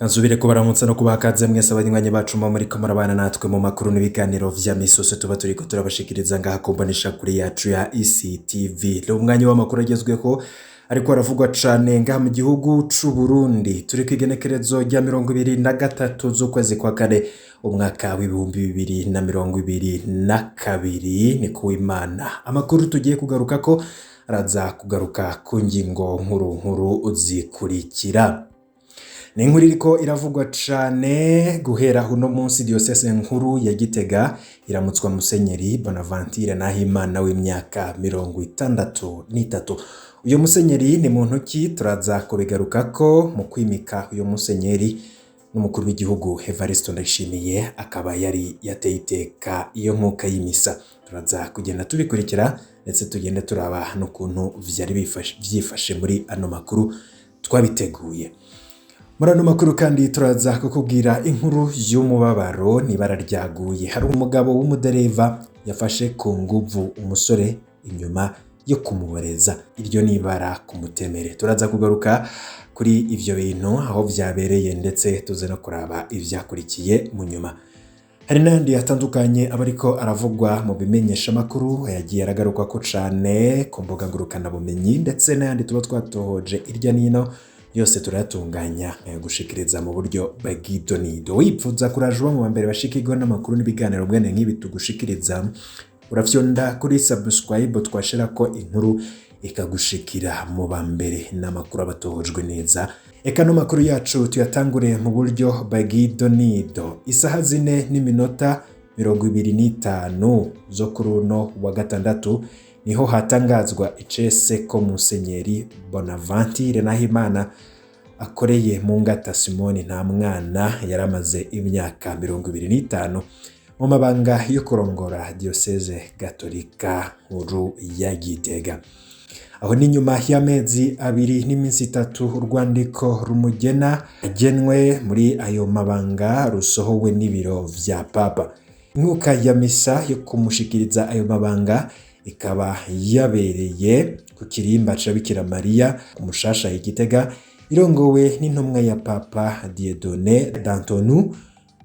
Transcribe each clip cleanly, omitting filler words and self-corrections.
Nsubire kubaramutsa no kubaha ikaze mwese abanywanyi bacu muba muriko murabana natwe mu makuru n'ibiganiro vya misi yose tuba turiko turabashikiriza ngaha ku mboneshakure yacu ya ECTV. Ni umwanya w'amakuru agezweho ariko aravugwa cane ngaha mu gihugu c'u Burundi. Turi kw'igenekerezo rya 23 z'ukwezi kwa kane, umwaka w'2022, ni kuw'Imana. Amakuru tugiye kugarukako araza kugaruka ku ngingo nkuru nkuru zikurikira. Ni inkuru iriko iravugwa cane guhera uno munsi. Diocese nkuru ya Gitega iramutswa Musenyeri Bonaventure Nahimana w'imyaka 63. Uyu musenyeri ni muntu ki? Turaza kubigarukako. Mu kwimika uyu musenyeri n'umukuru w'igihugu Evariste Ndayishimiye akaba yari yateye iteka iyo nkuka y'imisa. Turaza kugenda tubikurikira, ndetse tugende turaba n'ukuntu vyari vyifashe muri ano makuru twabiteguye. Muri ano makuru kandi turaza kukubwira inkuru y'umubabaro n'ibara ryaguye. Hari umugabo w'umudereva yafashe ku nguvu umusore inyuma yo kumuboreza. Iryo n'ibara ku mutemere. Turaza kugaruka kuri ivyo bintu, aho vyabereye, ndetse tuze no kuraba ivyakurikiye mu nyuma. Hari n'ayandi atandukanye aba ariko aravugwa mu bimenyeshamakuru, yagiye aragarukwako cane ku mbuga ngurukanabumenyi, ndetse n'ayandi tuba twatohoje irya nino, yose turayatunganya nkayagushikiriza mu buryo bw'idonido. Wipfuza kuraje uba mu ba mbere bashikirwa n'amakuru n'ibiganiro bwene nk'ibi tugushikiriza, urafyonda kuri subscribe, twashirako inkuru ikagushikira mu ba mbere n'amakuru aba atohojwe neza. Eka no makuru yacu tuyatangure mu buryo bw'idonido. Isaha 4:25 zo kuri uno wa gatandatu niho hatangazwa icese ko Musenyeri Bonaventure Nahimana akoreye mu ngata Simoni Ntamwana yari amaze imyaka 25 mu mabanga yo kurongora Diocese Gatolika nkuru ya Gitega. Aho ni nyuma y'amezi 2 n'iminsi 3 urwandiko rumugena agenwe muri ayo mabanga rusohowe n'ibiro vya Papa. Inkuka ya misa yo kumushikiriza ayo mabanga ikaba yabereye ku kirimba ca Bikira Mariya ku Mushasha i Gitega, irongowe n'intumwa ya Papa Dieudonné Dantonu.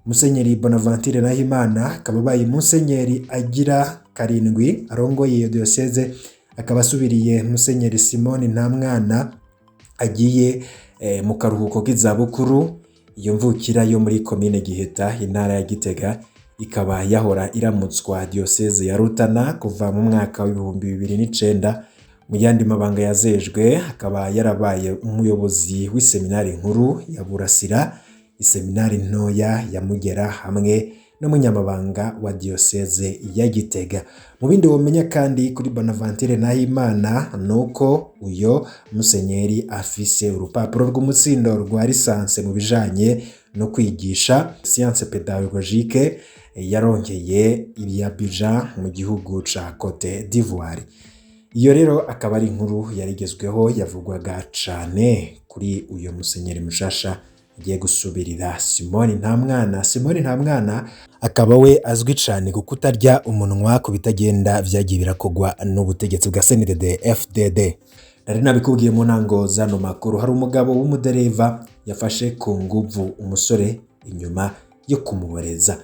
Musenyeri Bonaventure Nahimana akaba abaye musenyeri agira karindwi arongoye iyo diocese, akaba asubiriye Musenyeri Simoni Ntamwana agiye mu karuhuko k'izabukuru. Iyo mvukira yo muri komine Giheta, intara ya Gitega, ikaba yahora iramutswa diocese ya Rutana kuva mu mwaka w'2009. Mu yandi mabanga yazejwe akaba yarabaye umuyobozi w'iseminari nkuru ya Burasira, iseminari ntoya ya Mugera, hamwe n'umunyamabanga wa diocese ya Gitega. Mu bindi womenya kandi kuri Bonaventure Nahimana nuko uyo musenyeri afise urupapuro rw'umutsindo rwa licence mu bijanye no kwigisha, science pédagogique, yarongeye i Abidjan mu gihugu ca Cote d'Ivoire. Iyo rero akaba ari inkuru yarigezweho, yavugwaga cane kuri uyo musenyeri mushasha agiye gusubirira Simoni Ntamwana. Simoni Ntamwana akaba we azwi cane ku kutarya umunwa ku bitagenda vyagiye birakogwa n'ubutegetsi bwa CNDD FDD. Nari nabikubwiye mu ntango zano makuru, hari umugabo w'umudereva yafashe ku nguvu umusore inyuma yo kumuboreza.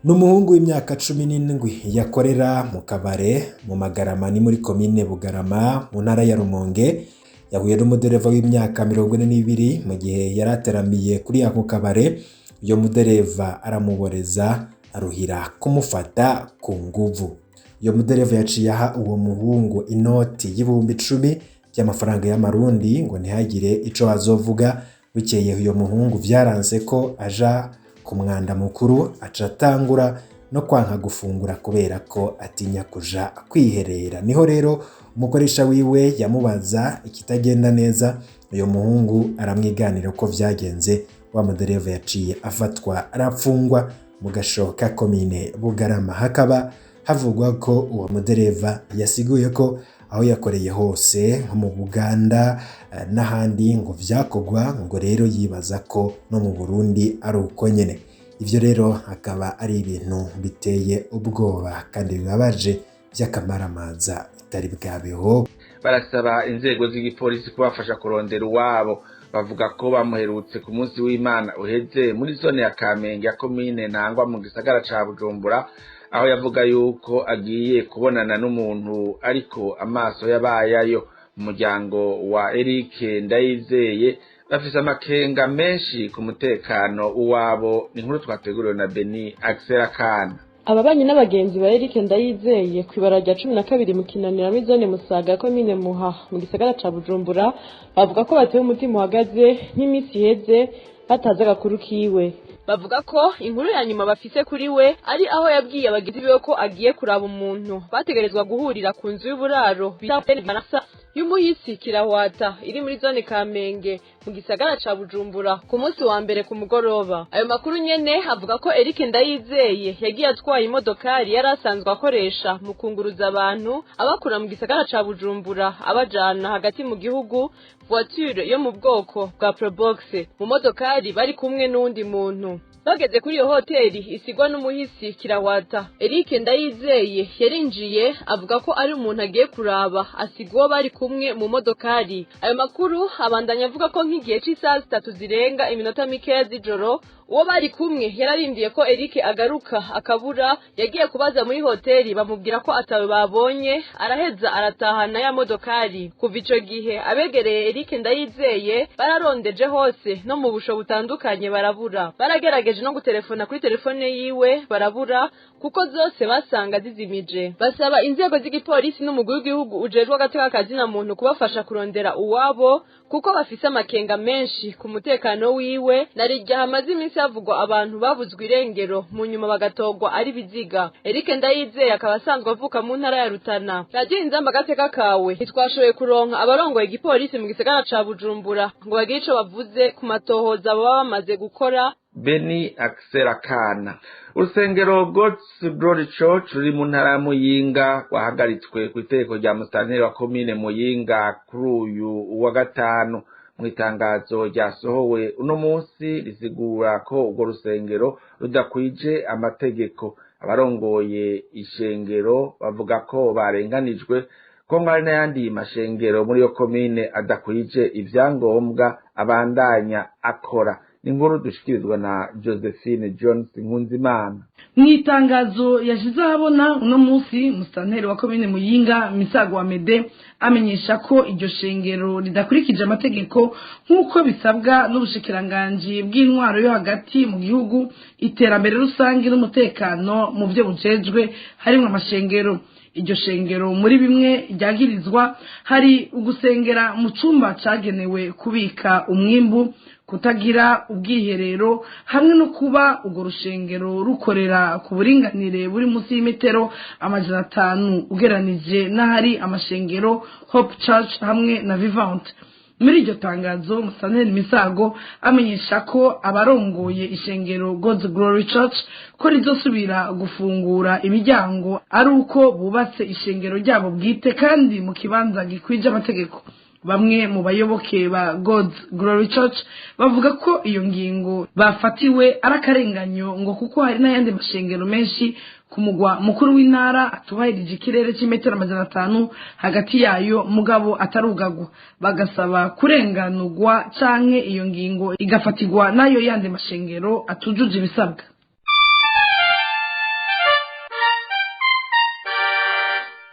Ni umuhungu w'imyaka 17 yakorera mu kabare mu Magarama, ni muri komine Bugarama mu ntara ya Rumonge. Yahuye n'umudereva w'imyaka 42 mu gihe yari ateramiye kuri ako kabare. Uyo mudereva aramuboreza, aruhira kumufata ku nguvu. Uyo mudereva yaciye aha uwo muhungu inoti y'10,000 by'amafaranga y'amarundi ngo ntihagire ico azovuga. Bukeye uyo muhungu vyaranse ko aja ku mwanda mukuru, aca atangura no kwanka gufungura kubera ko atinya kuja kwiherera. Niho rero umukoresha wiwe yamubaza ikitagenda neza, uyo muhungu aramwiganira uko vyagenze. Wa mudereva yaciye afatwa, arapfungwa mu gasho ka komine Bugarama. Hakaba havugwa ko uwo mudereva yasiguye ko aho yakoreye hose nko mu Buganda n'ahandi ngo vyakogwa, ngo rero yibaza ko no mu Burundi ari uko nyene. Ivyo rero akaba ari ibintu biteye ubwoba kandi bibabaje vy'akamaramaza bitari bwabeho. Barasaba inzego z'igipolisi kubafasha kurondera uwabo. Bavuga ko bamuherutse ku munsi w'Imana uheze muri zone ya Kamenge ya komine Ntangwa mu gisagara ca Bujumbura, aho yavuga yuko agiye kubonana n'umuntu ariko amaso yabayayo. Umuryango wa Eric Ndayizeye bafise amakenga menshi ku mutekano uwabo. Ni inkuru twateguriwe na Beni Axel Akana. Ababanyi n'abagenzi ba Eric Ndayizeye kw'ibara rya 12 mu Kinanira muri zone Musaga, komine Muha, mu gisagara ca Bujumbura, bavuga ko batewe umutima uhagaze nk'iminsi iheze batazi agakuru kiwe. Bavuga ko inkuru ya nyuma bafise kuri we ari aho yabwiye abagizi biwe ko agiye kuraba umuntu, bategerezwa guhurira ku nzu y'uburaro bita y'umuhisi Kirahwata iri muri zone Kamenge mu gisagara ca Bujumbura ku munsi wa mbere ku mugoroba. Ayo makuru nyene avuga ko Eric Ndayizeye yagiye atwaye imodokari yari asanzwe akoresha mu kunguruza abantu abakura mu gisagara ca Bujumbura abajana hagati mu gihugu, voiture yo mu bwoko bwa Probox. Mu modokari bari kumwe n'uwundi muntu. Bageze kuri iyo hoteli isigwa n'umuhisi Kirahwata, Eric Ndayizeye yarinjiye avuga ko ari umuntu agiye kuraba, asiga uwo bari kumwe mu modokari. Ayo makuru abandanya avuga ko nk'igihe c'isaha 3 zirenga iminota mikeya z'ijoro, uwo bari kumwe yararindiye ko Eric agaruka akabura. Yagiye kubaza muri hoteli, bamubwira ko atawe babonye, araheza aratahana ya modokari. Kuva ico gihe abegereye Eric Ndayizeye bararondeje hose no mu busho butandukanye barabura. Baragerageje no gutelefona kuri telefone yiwe barabura, kuko zose basanga zizimije. Basaba inzego z'igipolisi n'umugwi w'igihugu ujejwe agateka kazina muntu kubafasha kurondera uwabo, kuko bafise amakenga menshi ku mutekano wiwe, narirya hamaze iminsi havugwa abantu babuzwe irengero mu nyuma bagatogwa ari biziga. Eric Ndayizeye akaba asanzwe avuka mu ntara ya Rutana. Radiyo Inzamba agateka kawe ntitwashoboye kuronka abarongoye igipolisi mu gisagara ca Bujumbura ngo bagire ico bavuze ku matohoza baba bamaze gukora. Beni Axel Akana. Urusengero God's Glory Church ruri mu ntara ya Muyinga rwahagaritswe ku itegeko rya musitanteri wa komine Muyinga kuri uyu wa gatanu. Mu itangazo ryasohowe uno munsi risigura ko urwo rusengero rudakwije amategeko. Abarongoye ishengero bavuga ko barenganijwe, ko hari n'ayandi mashengero muri iyo komine adakwije ivyangombwa abandanya akora. Inkuru dushikirizwa na Josephine Jones Nkunzimana. Mu itangazo yashize ahabona uno munsi, musitanteri wa komine Muyinga Misago wa Mede amenyesha ko iryo shengero ridakurikije amategeko nk'uko bisabwa n'ubushikiranganji bw'intwaro yo hagati mu gihugu, iterambere rusange n'umutekano mu byo bujejwe harimwo amashengero. Iryo shengero muri bimwe ryagirizwa hari ugusengera mu cumba cagenewe kubika umwimbu, kutagira ubwiherero, hamwe no kuba urwo rushengero rukorera ku buringanire buri munsi y'imetero 500 ugeranije n'ahari amashengero Hope Church hamwe na Vivante. Muri iryo tangazo Musanteri Misago amenyesha ko abarongoye ishengero God's Glory Church ko rizosubira gufungura imiryango ari uko bubatse ishengero ryabo bwite kandi mu kibanza gikwije amategeko. Bamwe mu bayoboke ba God's Glory Church bavuga ko iyo ngingo bafatiwe ari akarenganyo, ngo kuko hari n'ayandi mashengero menshi ku mugwa mukuru w'intara atubahirije ikirere cy'imetero 500 hagati yayo mugabo atarugagwa, bagasaba kurenganurwa canke iyo ngingo igafatirwa n'ayo yandi mashengero atujuje ibisabwa.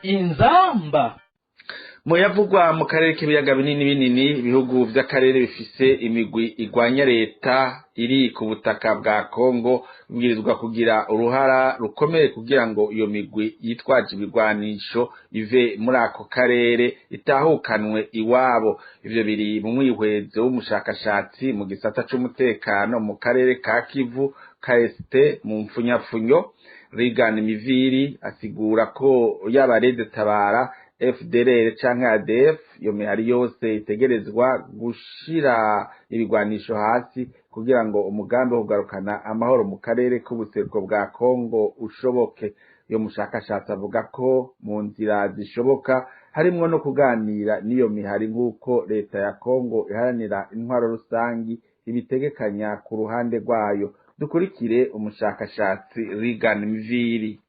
Inzamba. Muyavugwa mu karere k'ibiyaga binini binini, ibihugu vy'akarere bifise imigwi igwanya leta iri ku butaka bwa Kongo bibwirizwa kugira uruhara rukomeye kugira ngo iyo migwi yitwaje ibigwanisho ive muri ako karere itahukanwe iwabo. Ivyo biri mu mwihwezo w'umushakashatsi mu gisata c'umutekano mu karere ka Kivu KST mu mfunyapfunyo Regan Miviri, asigura ko yaba Red Tabara, FDLR canke ADF, iyo mihari yose itegerezwa gushira ibigwanisho hasi kugira ngo umugambi wo kugarukana amahoro mu karere k'ubuseruko bwa Kongo ushoboke. Iyo mushakashatsi avuga ko mu nzira zishoboka harimwo no kuganira n'iyo mihari nk'uko leta ya Kongo iharanira intwaro rusangi ibitegekanya ku ruhande rwayo. Dukurikire umushakashatsi Regan Mviri.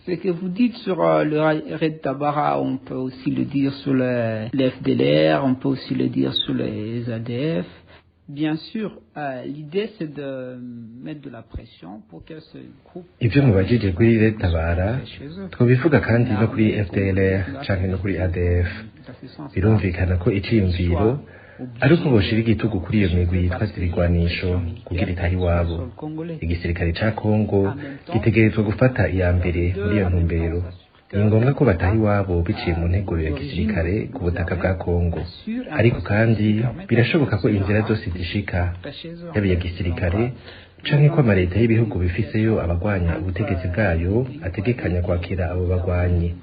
Ce que vous dites sur le Red Tabara, on peut aussi le dire sur le FDLR, on peut aussi le dire sur les ADF. Bien sûr, l'idée, c'est de mettre de la pression pour que ce groupe Ibyo mubajije kuri RED-Tabara twobivuga kandi no kuri FDLR canke no kuri ADF. Birumvikana ko iciyumviro ari uko boshira igitugu kuri iyo migwi yitwaza ibigwanisho kugira itahe iwabo. Igisirikare ca Kongo gitegerezwa gufata iya mbere muri iyo ntumbero. Ni ngombwa ko bataha iwabo biciye mu nteguro ya gisirikare ku butaka bwa Kongo, ariko kandi birashoboka ko inzira zose zishika, yaba iya gisirikare canke ko amaleta y'ibihugu bifiseyo abagwanya ubutegetsi bwayo ategekanya kwakira abo bagwanyi.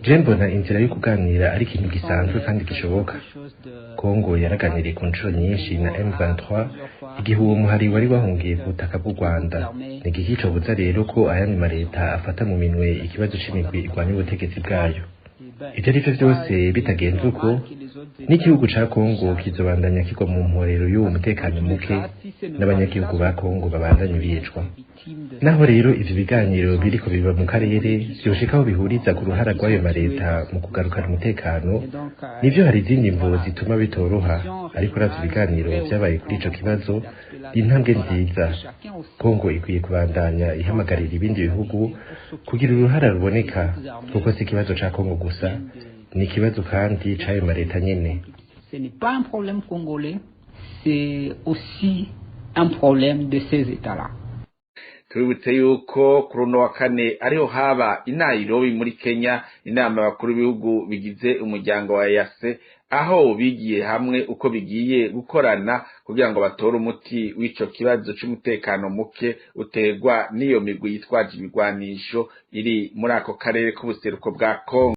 Je mbona inzira yo kuganira ari ikintu gisanzwe kandi gishoboka. Kongo yaraganiriye ku nshuro nyinshi na M23 igihe uwo muhari wari wahungiye ku butaka bw'u Rwanda. Ni igiki cobuza rero ko ayandi maleta afata mu minwe ikibazo c'imigwi igwanya ubutegetsi bwayo? Ivyo ari vyo vyose, bitagenze uko, n'igihugu ca Kongo kizobandanya kigwa mu mporero y'uwo mutekano muke, n'abanyagihugu ba Kongo babandanye bicwa. Naho rero ivyo biganiro biriko biba mu karere vyoshika aho bihuriza ku ruhara rw'ayo maleta mu kugarukana umutekano, nivyo hari izindi mvo zituma bitoroha, ariko uravye ibiganiro vyabaye kuri ico kibazo, ni intambwe nziza. Kongo ikwiye kubandanya ihamagarira ibindi bihugu kugira uruhara ruboneka, kuko si ikibazo ca Kongo gusa, ni ikibazo kandi c'ayo maleta nyene. Ce n'est pas un problème congolais, c'est aussi un problème de ces États-là. Tubibutse yuko kuri uno wa kane ariho haba i Nairobi muri Kenya inama y'abakuru b'ibihugu bigize umuryango wa EAC, aho bigiye hamwe uko bigiye gukorana kugira ngo batore umuti w'ico kibazo c'umutekano muke uterwa n'iyo migwi yitwaje ibigwanisho iri muri ako karere k'ubuseruko bwa Kongo.